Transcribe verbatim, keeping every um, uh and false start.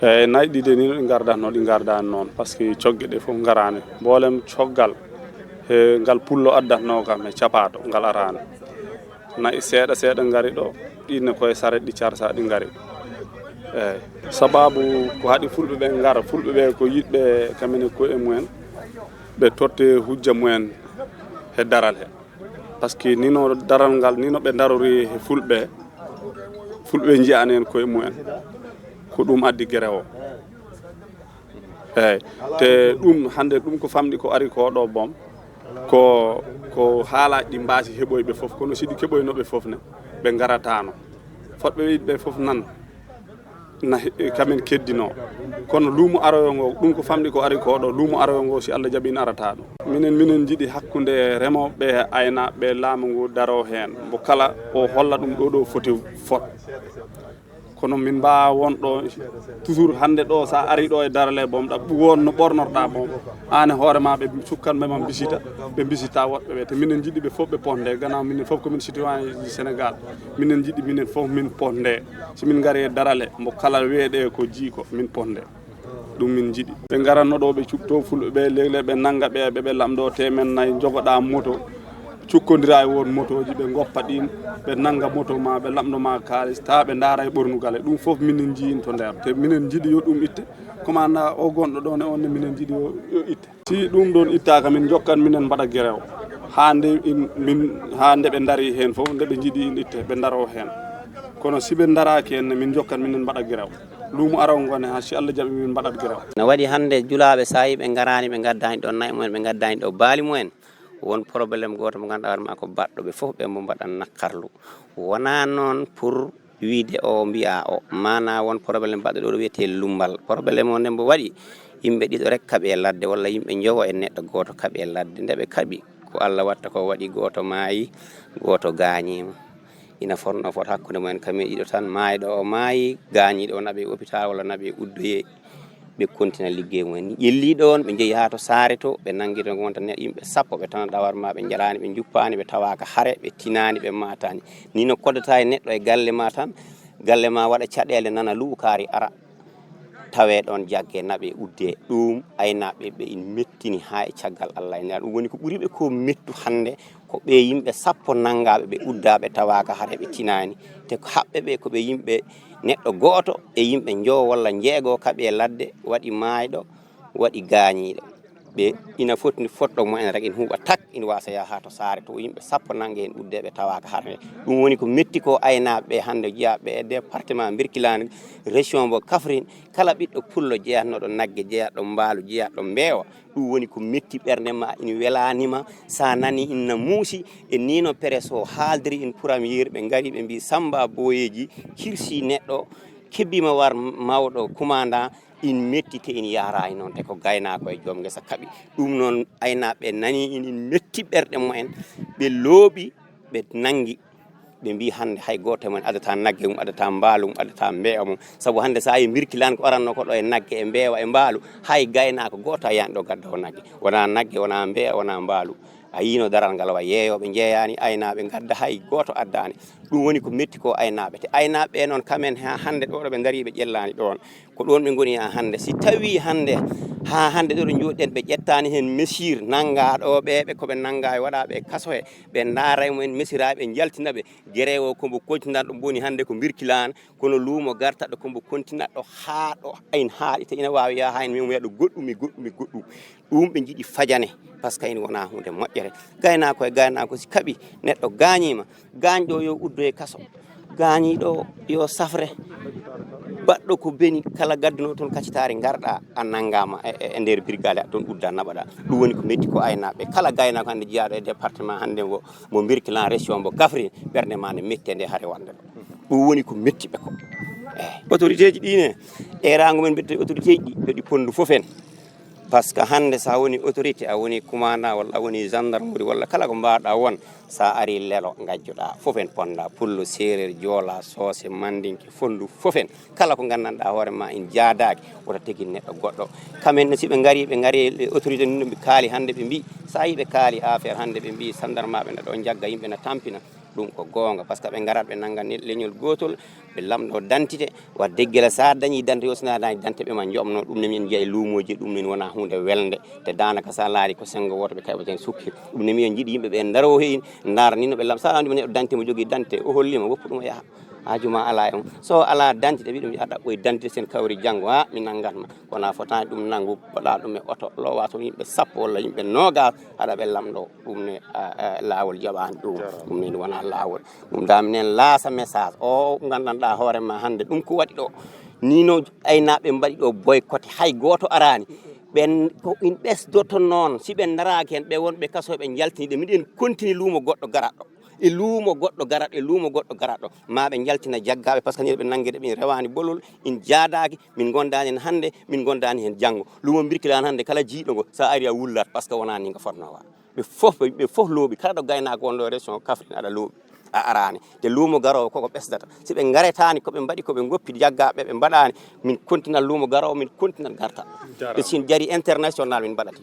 Eeyi, na'i ɗi de ni no ɗi ngardatno, ɗi ngardaani noon, par ce que cogge ɗe fof ngaraani. Mboolem coggal he ngal pullo addatnoo kam he capaato, ngal araani. Na'i seeɗa seeɗa ngari ɗo, ɗi ne koye saret ɗi carsa ɗi ngari. Eeyi. Sabaabu ko haɗi fulɓe ɓe ngara, fulɓe ɓe ko yiɗɓe kamene koye mumen, ɓe totte hujja mumen he daral he. Par ce que ni no daral ngal, ni no ɓe darori he fulɓe, fulɓe njiyaani heen koye mumen. Ko ɗum addi gere o. Eeyi. Te ɗum hannde ɗum ko famɗi ko ari ko ɗo boom, ko, ko haalaaji ɗi mbaasi heɓoyɓe fof, kono si ɗi keɓoyno ɓe fof ne, ɓe ngarataano. Fotɓe wiide ɓe fof nan, na he-, kamen keddino. Kono luumo aroyo ngo, ɗum ko famɗi ko ari ko ɗo, luumo aroyo ngo, si Allah jaɓi, ina arata ɗo. Minen, minen njiɗi hakkunde remooɓe e aynaaɓe, laamu ngu daro heen. Mbo kala o holla ɗum ɗo, ɗo foti fot. Kono min mbaawa won ɗo toujours hannde ɗo, sa ari ɗo e darale boom, ɗa won no ɓornorɗa boom. Aan e hoore ma ɓe sukkanɓe ma mbisita, ɓe mbisita woɗɓe ɓe. Te minen njiɗi ɓe fof ɓe ponde, gannaaw minen fof ko min citoyen ji Sénégal. Minen njiɗi minen fof min ponde. Si min ngari e darale, mbo kala weeɗe ko jiiko, min ponde. Ɗum min njiɗi. Ɓe ngaranno ɗo, ɓe cuɓto fulɓe ɓe, leeg-leeg ɓe nannga ɓe, ɓe, ɓe lamɗo temen nayi, njogoɗa moto, cukkondira e won motooji, ɓe ngoppa ɗin, ɓe nannga moto ma, ɓe lamɗo ma kaalis, tawa ɓe ndaara e ɓornugal. E ɗum fof minen njiyin to nder. Te minen njiɗi yo ɗum itte. Commandant o gonɗo ɗon e on ne minen njiɗi yo, yo itte. Si ɗum ɗon ittaaka, min njokkan, minen mbaɗa gerew. Haa nde in, min, haa nde ɓe ndaari heen fof, nde ɓe njiɗi in itte, ɓe ndaro heen. Kono si ɓe ndaraaki heen ne, min njokkan, minen mbaɗa gerew. Luumo araw ngone, haa si Allah jaɓi, min mbaɗat gerew. No waɗi hannde julaaɓe, so a yii ɓe ngaraani, ɓe ngaddaani ɗo na'i mumen, ɓe ngaddaani ɗo baali mumen. Won problème gooto mo ngannduɗaa hoore maa ko baɗɗo ɓe fof ɓe mo mbaɗan nakkarlu. Wonaa noon pour wiide o mbiya o. Maanaa won problème baɗɗo ɗo, ɗo wiyetee lummbal. Problème o nde mbo waɗi, yimɓe ɗiɗo rek kaɓi e ladde, walla yimɓe njowo e neɗɗo gooto kaɓi e ladde. Nde ɓe kaɓi, ko Allah watta ko waɗi, gooto maayi, gooto gaañiima. Ina fotnoo fot hakkunde mumen, kamɓe ɗiɗo tan, maayɗo o maayi, gaañiiɗo o naɓe hôpital walla naɓe uddoye, ɓe kontina liggey mumen. Ƴellii ɗoon, ɓe njehi haa to Saare to, ɓe nanngi toon ko wonta ne yimɓe sappo, ɓe tana ɗawar ma, ɓe njaraani, ɓe njuppaani, ɓe tawaaka hare, ɓe tinaani, ɓe maataani. Ni no koddata e neɗɗo e galle ma tan, galle ma waɗa caɗeele, nana luukaari ara, tawee ɗoon jagge naɓe udde. Ɗum aynaaɓe ɓe in mettini haa e caggal Allah e Nulaaɗo. Ɗum woni ko ɓuri ɓe ko mettu hannde, ko ɓe yimɓe sappo nanngaaɓe, ɓe uddaa, ɓe tawaaka hare, ɓe tinaani. Te ko haɓɓe ɓe, ko ɓe yimɓe neɗɗo gooto e yimɓe njowo walla njeego kaɓi e ladde, waɗi maayɗo, waɗi gaañiiɗo. Ɓe ina foti fotɗo mumen rek, ina huuɓa tak, ina waasa yaha haa to Saare to, yimɓe sappo nannge heen udde, ɓe tawaaka hare. Ɗum woni ko metti ko aynaaɓe ɓe hannde, jiyaaɓe ɓe e département Birkilane, région mbo Kaffrine, kala ɓiɗɗo pullo jeyatnoɗo nagge, jeyatɗo mbaalu, jeyatɗo mbeewa, ɗum woni ko metti ɓernde ma, ina welaani ma, sa nani ina muusi, e ni no presse o haaldiri in premier, ɓe ngari ɓe mbi Samba Boyeji kirsi neɗɗo, kebbima war mawɗo commandant, in metti te in yahraani noon, te ko gaynaako e joom ngesa kaɓi. Ɗum noon aynaaɓe nani in, in metti ɓerɗe mumen, ɓe looɓi, ɓe nanngi, ɓe mbi hannde hay gooto e mumen addata nagge mum, addata mbaalu mum, addata mbeewa mum. Sabu hannde so a yii Birkilane ko aranno ko ɗo e nagge e mbeewa e mbaalu, hay gaynaako gooto a yiyaani ɗo gaddowo nagge. Wonaa nagge, wonaa mbeewa, wonaa mbaalu. A yiino daral ngal wa yeeyooɓe njeeyaani, aynaaɓe ngadda hay gooto addaani. Ɗum woni ko metti ko aynaaɓe. Te aynaaɓe ɓe noon kamen haa hannde ɗo ɗo ɓe ndarii ɓe ƴellaani ɗoon. Ko ɗoon ɓe ngoni haa hannde. Si tawii hannde, haa hannde ɗo ɗo njooɗiɗen ɓe ƴettaani heen mesure nanngaa ɗo ɓe, ɓe ko ɓe nanngaa e waɗaa ɓe kaso he, ɓe ndaara e mumen mesiraaɓe, ɓe njaltina ɓe. Gerewo ko mbo kontinanɗo mbo woni hannde ko Birkilane, kono luumo gartaɗo ko mbo kontinanɗo haa ɗo en haaɗi, te ina waawi yaha haa en mbiya mo yaɗo goɗɗum e goɗɗum e goɗɗum. Ɗum ɓe njiɗi fajane, par ce que ina wona huunde moƴƴere. Gaynaako e gaynaako si kaɓi, neɗɗo gaañiima, gaañɗo yo uddo e kaso, gaañiiɗo yo safre, baɗɗo ko beni, kala gadduno toon kaccitaari ngarɗa a nanngaama e, e, e nder birgale aɗa toon udda naɓaɗa. Ɗum woni ko metti ko aynaaɓe. Kala gaynaako hannde jiyaaɗo e département hannde mbo, mbo Birkilane, région mbo Kaffrine, ɓernde ma ne metti e nde hare wonde ɗo. Ɗum woni ko metti ɓe ko. Eeyi. Autorité ji ɗi ne, eeraango men mbiyetee autorité ji ɗi, yo ɗi ponndu fof en. Par ce que hannde so a woni autorité, a woni commandant walla a woni gendarmerie walla kala ko mbaawɗa won, so a arii lelo ngajjoɗaa, fof en ponnda, pullo, seereer, joola, soose, mandinke, fonndu fof en. Kala ko nganndanɗaa hoore ma ina jaadaaki, wota tegin neɗɗo goɗɗo. Kamen ne, si ɓe ngarii, ɓe ngarii e autorité, ɓe kaali hannde, ɓe mbii, so a yii ɓe kaali affaire hannde, ɓe mbii sandarmaaɓe ne ɗo njagga yimɓe, na tampina. Ɗum ko goonga, par ce que ɓe ngarat, ɓe nanngan leñol gootol, ɓe lamndoo dantite. Wa deggel, so a dañii dante, yo, so a dañii dante, ɓe ma njoɓno. Ɗum ne min njeya e luumooji, ɗum ne wona huunde welnde. Te daanaka, so a laari, ko senngo wooto ɓe kaɓata heen sukki. Ɗum ne min njiɗi yimɓe ɓe ndaroo heen, ndaara ni no ɓe lam-, so a anndi mo neɗɗo dante, mo jogii dante, o holli ma, woppu ɗum o yaha. Haaju ma alaa e on. So alaa dantite, wi ɗum yaha ɗaɓɓoy dantite, sen kawri janngo, haa mi nanngat ma. Kono a fotaani ɗum nanngu, mbaɗa ɗum e oto, loowa toon yimɓe sappo walla yimɓe noogas, haɗa ɓe lamndoo. Ɗum ne, a, a, laawol jaɓaani ɗum. Jarama. Ɗum ne wona laawol. Ɗum da minen laasa message o, nganndanɗaa hoore ma hannde, ɗum ko waɗi ɗo. Ni no aynaaɓe mbaɗi ɗo boycotté, hay gooto araani. Ɓen ko in ɓesdoto noon, si ɓe ndaraaki heen, ɓe wonɓe kaso, ɓe njaltini ɗe. Miɗen kontini luumo goɗɗo garaɗo. E luumo goɗɗo garaɗo, e luumo goɗɗo garaɗo. Ma ɓe njaltina jaggaaɓe, par ce que ni ɓe nanngirɗe, ɓe rewaani bolol, in jaadaaki, min ngondaani heen hannde, min ngondaani heen janngo. Luumo Birkila hannde, kala jiyɗo ngo, so a ari a wullat, par ce que wonaa ni ngo fotnoo wa. Ɓe fof, ɓe, ɓe fof looɓi, kala ɗo gaynaako wonɗo région Kaffrine aɗa looɓi, a araani. Te luumo garoowo koko ɓesdata. Si ɓe ngaretaani, ko ɓe mbaɗi, ko ɓe ngoppi jaggaaɓe, ɓe mbaɗaani, min kontinat luumo garoowo, min kontinat garta. Jarama. Te sin jari international, min mbaɗat.